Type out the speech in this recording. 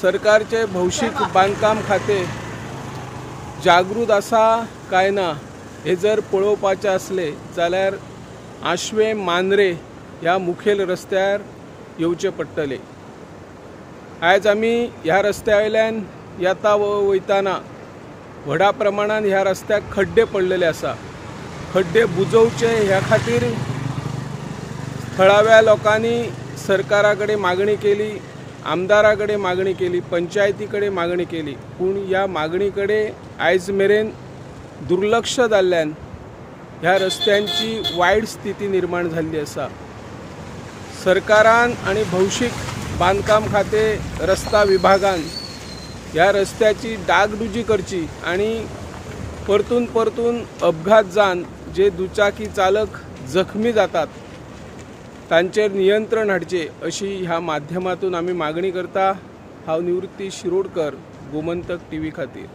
सरकारचे भौशीक बांदकाम खाते जागृत आसा काय ना हे जर पळोवपाचें आसलें जाल्यार आश्वें मांद्रे ह्या मुखेल रस्त्यार येवचें पडटलें. आयज आमी ह्या रस्त्या वयल्यान येता वयताना व्हडा प्रमाणान ह्या रस्त्याक खड्डे पडलेले आसा. खड्डे बुजोवचे ह्या खातीर थळाव्या लोकांनी सरकारा कडेन मागणी केली, आमदारा कडेन मागणी केली, पंचायती कडेन मागणी केली, पूण ह्या मागणी कडेन आयज मेरेन दुर्लक्ष जाल्ल्यान ह्या रस्त्यांची वायट स्थिती निर्माण जाल्ली आसा. सरकारान आनी भौशीक बांदकाम खातें रस्ता विभागान ह्या रस्त्याची डागडुजी करची आनी परतून परतून अपघात जावन जे दुचाकी चालक जखमी जातात तांचेर नियंत्रण हाडचें अशी ह्या माध्यमातून आमी मागणी करता. हांव निवृत्ती शिरोडकर, गोमंतक टीव्ही खातीर.